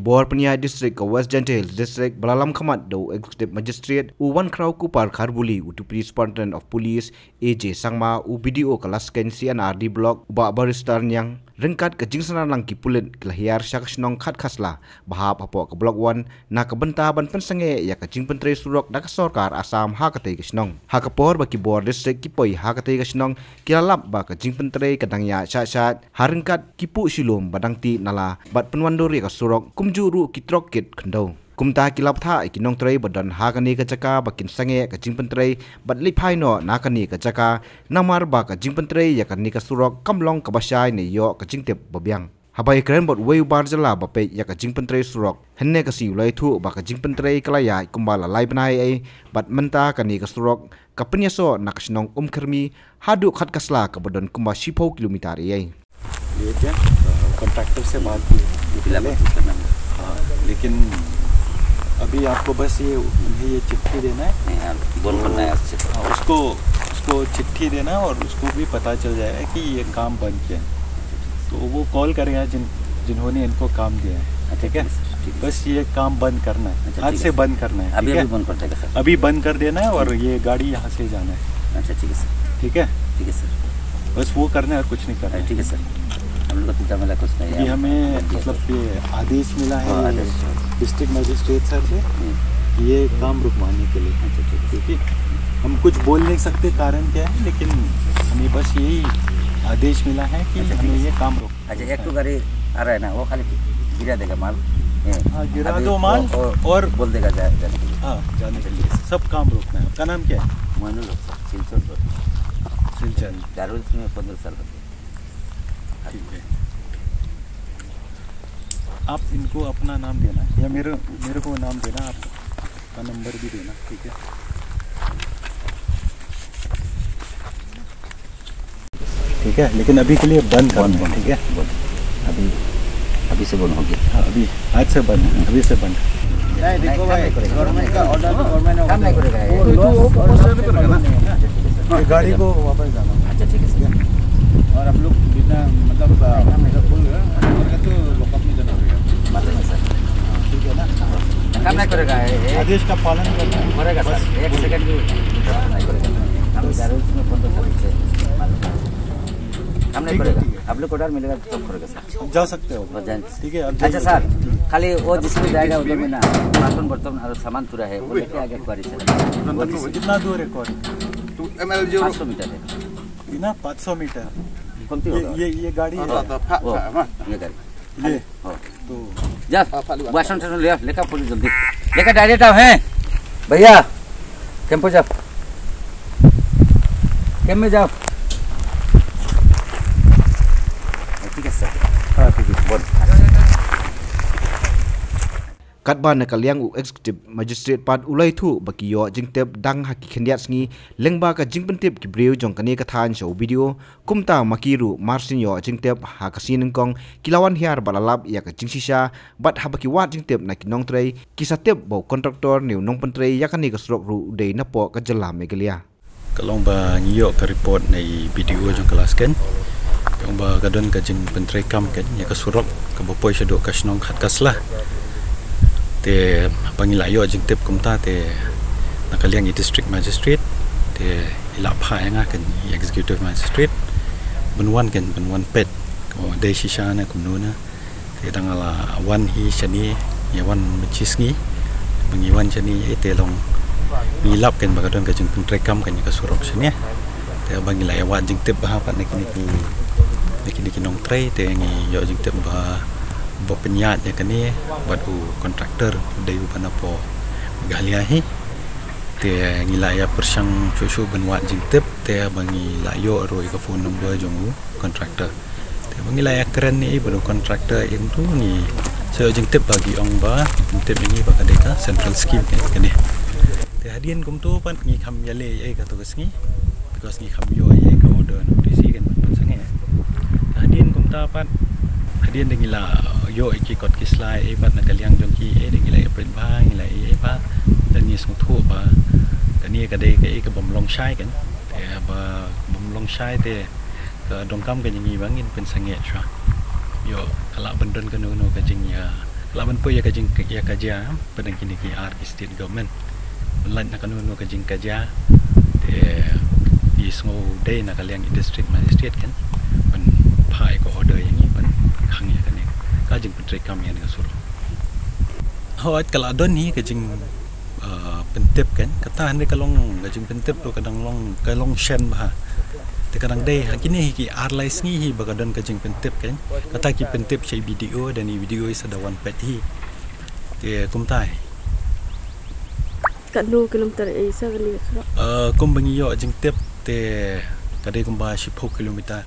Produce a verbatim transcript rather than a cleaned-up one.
Por pynïaid district ka West Jaintia Hills District ba la lam khmat da u Executive Magistrate u Wankhraw Kupar Kharbuli, u Deputy Superintendent of Police A J Sangma, u B D O ka Laskeiñ C and R D Block u Bah Barrister Niang, ryngkat ka jingsynran lang ki pulit ki la hiar sha ka shnong Khatkhasla ba hap hapoh ka Block One na ka bynta ban pynsangeh ïa ka jingpyntrei surok da ka sorkar Assam ha katei ka shnong. Ha ka por ba ki bor district ki poi ha katei ka shnong, ki la lap ba ka jingpyntrei ka dang ïaid shaid shaid ha ryngkat ki puh shilum ba dang tih nala bad pynwandur ïa ka surok, kumjuh ruh ki trok kit khyndew. Kumta ki la bthah ïa ki nongtrei ba don ha kane ka jaka ba kin sangeh ka jingpyntrei bad leit phai noh na kane ka jaka, namar ba ka jingpyntrei ïa kane ka surok kam long kaba shai ne ïoh ka jingtip ba biang. Haba ïakren bad uwei u bar jylla ba peit ïa ka jingpyntrei surok, hynne ka sngi u la ïathuh ba ka jingpyntrei ka la ïaid kumba la lai bnai ei, bad mynta kane ka surok ka pynïasoh na ka shnong Umkyrmi haduh Khatkhasla kaba don kumba shiphew kilometer ei. ये क्या? कॉन्ट्रैक्टर से बात की थी पहले। हाँ, लेकिन अभी आपको बस ये, उन्हें ये चिट्ठी देना है। नहीं, हाँ, बोल करना है उससे। हाँ, उसको, उसको चिट्ठी देना है और उसको भी पता चल जाएगा कि ये काम बंद किया है। तो वो कॉल करेगा जिन, जिन्होंने इनको काम दिया है, अच्छा, ठीक है? ठीक है, सर, ठीक है। बस ये काम बंद करना है, अच्छा, आज ठीक से है, सर। बंद करना है, अभी, ठीक है? अभी बंद कर देगा, सर। अभी बंद कर देना है और हम्म। ये गाड़ी यहाँ से जाना है। अच्छा, ठीक है, सर। ठीक है? ठीक है, सर। बस वो करना है और कुछ नहीं करना है। ठीक है, सर। हम लोग का तो झमेला कुछ नहीं है, अभी हम हमें, कर दिया, मतलब, सर। ये आदेश मिला है, हाँ, ये आदेश। डिस्ट्रिक्ट मजिस्ट्रेट सर से, हम्म। ये काम रुकवाने के लिए। अच्छा, ठीक है। ठीक है? हम कुछ बोल नहीं सकते कारण क्या है, लेकिन हमें बस यही आदेश मिला है कि अच्छा, ठीक हमें है। ये काम रोक अच्छा, एक तो गाड़ी आ रहा है ना, वो खाली गिरा देगा माल। ये हाँ, गिरा अभी दो माल वो, वो और बोल देगा जा-, जाने के लिए। हाँ, जाने के लिए। सब काम रोकना है। आपका नाम क्या है? मोइनुल हक सर, सिलचर रोड। सिलचर। दारुल में पंद्रह साल हो गए। ठीक है। आप इनको अपना नाम देना या मेरे, मेरे को नाम देना, आपका नंबर भी देना, ठीक है? ठीक है, लेकिन अभी के लिए बंद करना है, बंद, ठीक है? बंद। अभी, अभी से बंद हो गया। हाँ, अभी आज से बंद, अभी से बंद। नहीं, देखो भाई, गवर्नमेंट का ऑर्डर तो गवर्नमेंट ने काम नहीं करेगा ये। वो तो वो पोस्टर पे करेगा ना। ये गाड़ी को वापस जाना। अच्छा, ठीक है, सर। और आप लोग बिना, मतलब, अ, मतलब, बोल रहे हो, अगर तो लॉकअप में जाना पड़ेगा। मालूम है, सर। ठीक है ना? काम नहीं करेगा, ये, ये आदेश का पालन करना है। करेगा, बस सर। एक सेकंड भी नहीं करेगा। हम बस। जरूर इसमें फोन तो कर दीजिए। मालूम है। काम नहीं ठीक है, करेगा। ठीक है। आप लोग को ऑर्डर मिलेगा, तो करेगा, सर। जा सकते हो। बस जाएं। ठीक है, आप अच्छा जाइए। सर, खाली वो जिसमें जाएगा उधर में ना, बासन बर्तन और सामान पूरा है, वो लेके आगे क्वारी से। वो जिस- कितना दूर है क्वारी? पाँच सौ मीटर है। ना, पाँच सौ मीटर। कौन सी ये, होगा? ये, ये गाड़ी है। हाँ, तो फा-, वो, फा-, हाँ। ये गाड़ी। ये। हाँ। तो जा, बासन से ले, लेकर पुलिस जल्दी। लेकर डायरेक्ट आओ, हैं? भैया, कैंप पे जाओ। कैंप में जाओ। ठीक है सर। हाँ, ठीक है। बोल। Katba na ka liang u Executive Magistrate pat u la ïathuh ba ki ïoh jingtip dang ha ki khyndiat sngi lyngba ka jingpyntip ki briew jong kane ka thaiñ sha u B D O, kumta ma ki ruh mar syn ïoh jingtip ha ka sngi nyngkong ki la wan hiar bad la lap ïa ka jingshisha, bad haba ki wad jingtip na ki nongtrei ki sa tip ba u kontraktor ne u nongpyntrei ïa kane ka surok ruh u dei napoh ka jylla Meghalaya. Ka long ba ngi ïoh ka report na i B D O jong ka Laskeiñ. Ka long ba ka don ka jingpyntrei kam ka ïa ka surok kaba poi shaduh ka shnong Khatkhasla. Te ba ngi la ïoh jingtip kumta te na ka liang i District Magistrate te i la phah ïa nga ka i Executive Magistrate. Ban wan ka ban wan peit. Ka dei shisha ne kumno ne. Te dang la wan hi shane, ïa wan mynta sngi. Ba ngi wan shane, eh, te long ngi lap kan ba ka don ka jingpyntrei kam kan ïa ka surok shane. Te ba ngi la ïa wad jingtip bha pat na kine ki, na kine ki nongtrei, te ngi ïoh jingtip ba, ba pynïaid ïa kane bad u kontraktor u dei u ba napoh Meghalaya hi. Te ngi la ïa pyrshang shuh shuh ban wad jingtip, te ba ngi la ïoh ruh ïa ka phone number jong u kontraktor. Te ba ngi la ïa kren ïa i bad u kontraktor ïa kyntu ngi sa ïoh jingtip ba ki ong ba jingtip ïa ngi ba ka dei ka central scheme kane. Te hadien kumtu pat ngi kham ïaleh ïa i kato ka sngi because ngi kham ïoh ïa i ka order na u D C kan ban pynsangeh. Te hadien kumta pat hadien da ngi la ïoh ïa ki kot ki sla ïa i pat na ka liang jong ki ïa i da ngi la ïa peit bha ngi la ïa i bha. Te ngi sngewthuh ba kane ka dei ka i ka bym long shai kan. Te ba bym long shai te ka donkam ka jong ngi ba ngin pynsangeh shuwa. Ïoh ka lah ban don kano kano ka jingïa, La ban poi ïa ka jing ïa ka jia, pdeng kine ki ar ki state government. Ban lait na kano kano ka jingkajia. Te i sngew dei na ka liang i district magistrate kan ban phah ïa ka order ïa ngi ban khang ïa kane ka jingpyntreikam ïa ka surok. Hooid, ka la don hi ka jing, ah, pyntip kan, kata hynrei ka long ka jingpyntip to ka dang long, ka long shen bha. Te ka dang dei ha kine hi ki ar lai sngi hi ba ka don ka jingpyntip kan. Kata ki pyntip sha i B D O, dan i B D O i sa da wan peit hi. Te kumta hi. Katno kilometer ei sa kane ka surok? Ah, kumba ngi ïoh jingtip te ka dei kumba shiphew kilometer.